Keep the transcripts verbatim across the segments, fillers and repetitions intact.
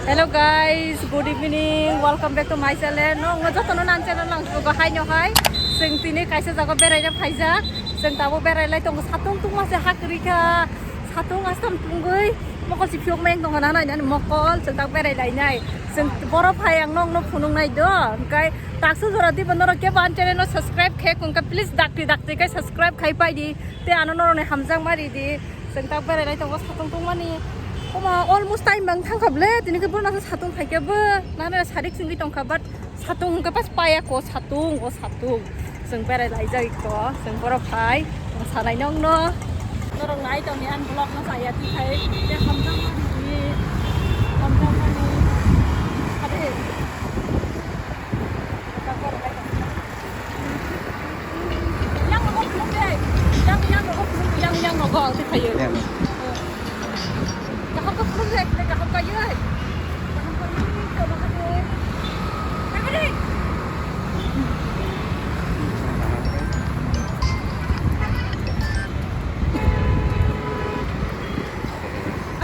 Hello guys, good evening. Welcome back to my channel. No, no, joto no nan channel lang sugo hai no hai. Seng tini kaisa jaga berai na phaijak. Seng tabo berai lai tongo, satung tungma se hakri kha. Satung astam tungui. Mokol si phiok meng tongo na nai nani mokol. Seng tak berai lai nai. Seng boro phai ang nong no phunung nai do. Kai taksu jora di bono ke ban channel no subscribe khe kung ka, please dakti dakti kai subscribe khai pai di. Te ano norok ni hamjak mari di. Seng tak berai lai tongo satung tungmani. Oma almost time bang thang kha ble. Tini ke bono satung khai ke bo. Nana sarik singwi tong kha, but satung hwnkhe pas paya ko satung, o satung. Seng berai lai jai ko, seng boro phai. Sanai nong no. Norok nai tong ni an vlog no saya ti khai. Te hamjak mani. Hamjak mani. Ade. Yang rogo khulum de. Yang, yang rogo khulum, yang, yang rogo ang se khayo. Yang. Kaham ko khulum de, kaham kayo. Kaham kayo, kaham kayo. Kaham kayo.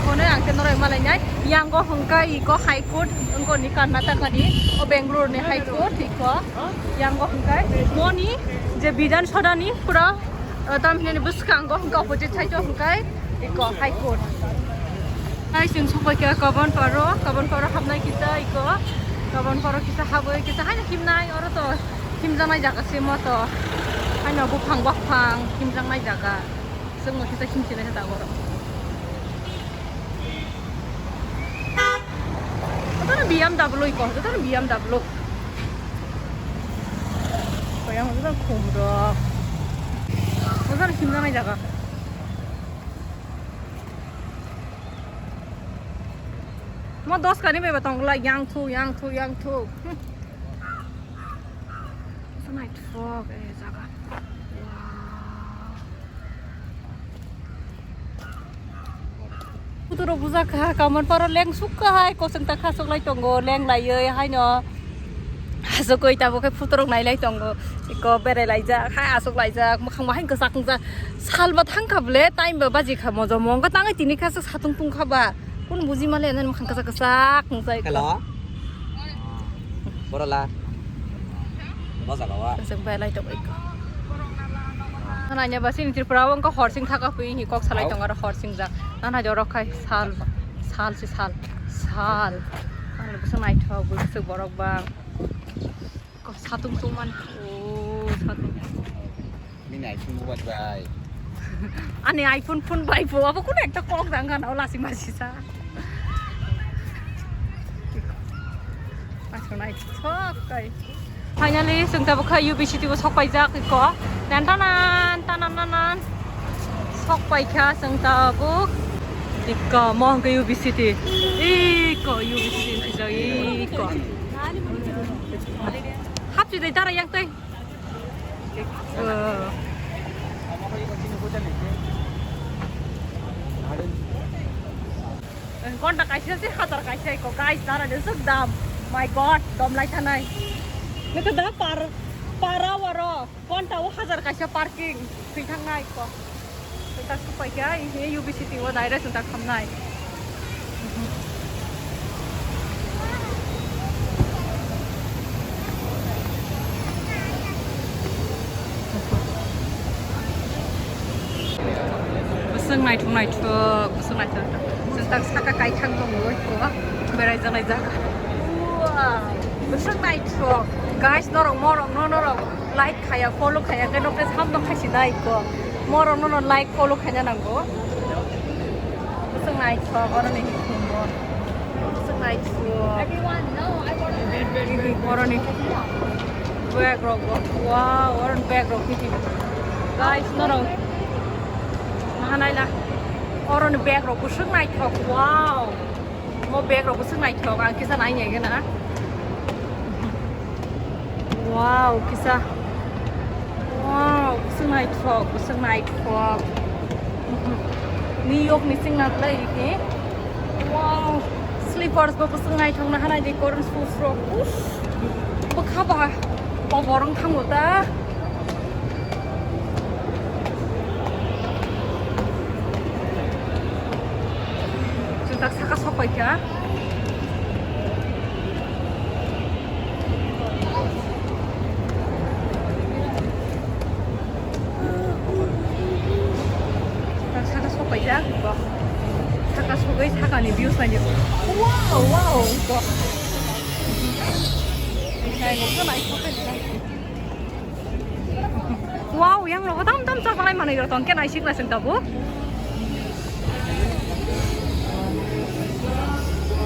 Hone ang ke noroi malai nai. Yang go hwnkha iko High Court, wngko ni Karnataka ni, o Bangalore ni High Court iko. Yang go hwnkha moni je Bidhan Soda ni pura, eh, tam hinani bwskango hwnkha opposite side o hwnkha iko High Court. Hai chwng sokoi kha Kaban Paro, Kaban Paro hapnai kisa iko. Kaban Paro kisa haboi kisa haino himnai oro to himjaknai jaga se moto. Haino buphang baphang himjaknai jaga. Chwngno kisa himsinai khe tabuk oro. Jotono B M W iko, jotono B M W. Koyang jotono khumrok. Jotono himjaknai jaga. Mo dos kani bai ba tong lai yang thu, yang thu, yang thu. Hmm. Naithok, eh, jaga. Wow. Photo rok bujak kha, Kaman Paro leng suk kha hai, kosong ta khasok lai tongo, leng laioi haino. Asukoi tabo khe photo rok nai lai tongo. Iko berai laijak, hai asuk laijak, mwkhang bo hai kwchak wngjak. Sal ba thang kha ble, time ba baji kha, mojo mongkha tangwi tini kha satung tung kha ba. Kun buji male nani mwkhang kwchak kwchak wngjak. Hello. Boro la. Bo jaga wa. Kwchak bai lai tongo iko. Nanya ba sini Tripura o wngkha horsing thaka pui hi kok salai tongo aro horsing jak. Nana jorok khai sal, sal si sal, sal. Ang bwswk naithok, bwswk borok bang. Ko satung tungmani. O satung. Nini iPhone mobile bai. Ani iPhone phone bai bo abo kuno ekta kok dang gana o lasing masi sa. Asonai sok kai. Finally, chwng tabuk kha U B C T o sok paijak iko. Tan tanan, tanan, tanan. Sok paikha chwng tabuk. Iko, mo hwnkhe U B C T. Iko, U B C T hwnkhe iko. Hapsi dai dara yang tei. Iko. Gonta kaisa se hazar kaisa iko, guys, dara de suk dam. My God, dom lai thanai. Nito da par, par hour o, gonta o hazar kaisa parking. Thwi thangnai iko. Nita supai kha, ini U B C T o direct nita khamnai. Bwswk naithok naithok, bwswk naithok naithok. Chwng tak saka kaithang tongo, iko berai janai jaga. Wow, bwswk naithok. Guys, norok morok no norok like khaya, follow khaya, khe nokle samno khasi nai iko. Morok no no like, follow khaina nango. Bwswk naithok, oro ni hikhumbo. Bwswk naithok. Oro ni bag rok bo. Wow, oro ni bag rok hikhum. Guys, norok naha naila. Oro ni bag rok bwswk naithok. Wow. Mo bag rok bwswk naithok, ang kisa nai nai gana. Wow, kisa. Wow, bwswk naithok, bwswk naithok. New York ni singna play ni. Wow, slippers bo bwswk naithok na hanai de koron shoes rok. Uff, bwkha ba. Oborong thango ta. Chwng tak saka sok pai kha. Wow, wow. Wow, yang rogo tam tam chaklai manwi rok tong khe naisik naisik tabuk.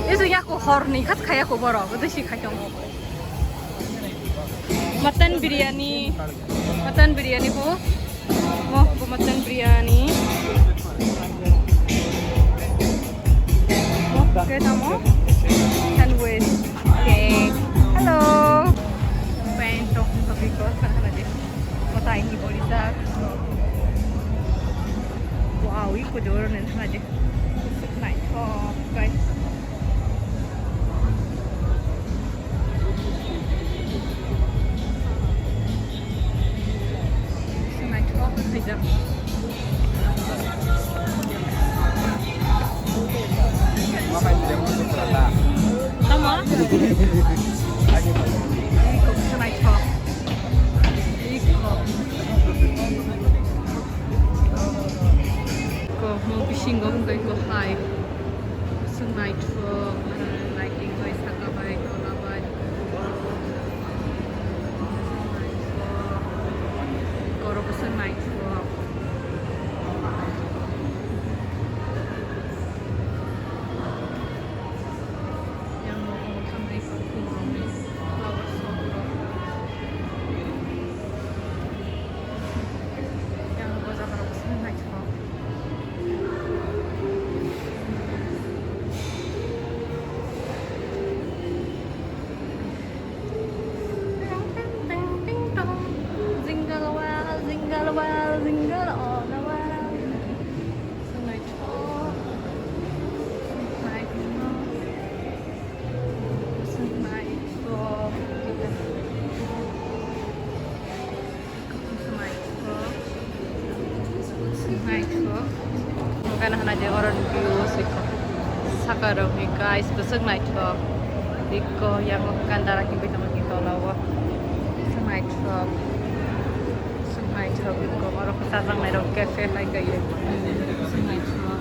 Isu yaku horni khas khaya ku borok, udu si khai tongo. Mutton biryani, mutton biryani po. Mo, po mutton biryani. Mo, ke tamo? Sandwich. Cake. Hello. Pen tok tok iko sana lagi. Mo tai ni boli sak. Wow, iko jor nen sana je. Nice. Oh, guys. Tama? Ko mo bisingo hwnkhai ko hai. Swng naithok, lighting bai saka bai tola bai. Korok swng naithok. Yang mo mo thamri ko khum rok ni flower shop rok. Yang bo jaga rok swng naithok. Jingle well, jingle well, jingle all the way. Swng naithok. Swng naithok. Swng naithok. Naithok. Hwnkheno hwnai je oro view siko. Saka rokni guys, bwswk naithok. Ikko yang ganda rok himwi tongmani tola o. Bwswk naithok. Bwswk naithok ikko. Oro kwchajak nairok cafe hai kaiye. Bwswk naithok.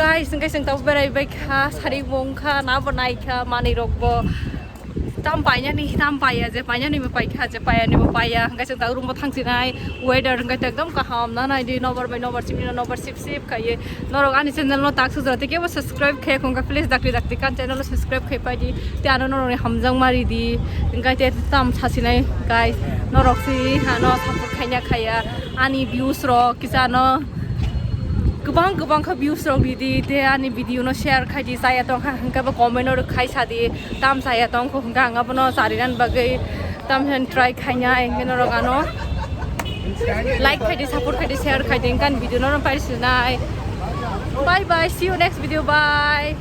Guys, hwnkhe chwng tabuk berai bai kha, sari bo wng kha, na bo nai kha, manwi rok bo tam painani, tam paiya je, painani bo pai kha je, paiyani bo paiya, hwnkhe chwng tabuk room bo thang sinai, weather hwnkhe ekdom kaham, na nai di, nobar bai nobar simi, nobar sip sip khaiye. Norok ani channel no tak sujra tei kebo subscribe khe khungkha, please dakti dakti kan channel no subscribe khai pai di. Tei ano norok ni hamjak ma ri di. Hingkai tei tam sasinai guys, norok si ano support khaina khaya ani views rok kisa no kwbang kwbang kha views rok ri di. Tei ani video no share khai di, chaya tong kha hingke bo comment no rwk khai sa di. Tam chaya tong kho hingke ang abono charinan bagwi tam try khaina hingke norok ano like khai di, support khai di, share khai di, hingke ani video no pai sinai. Bye bye, see you next video, bye.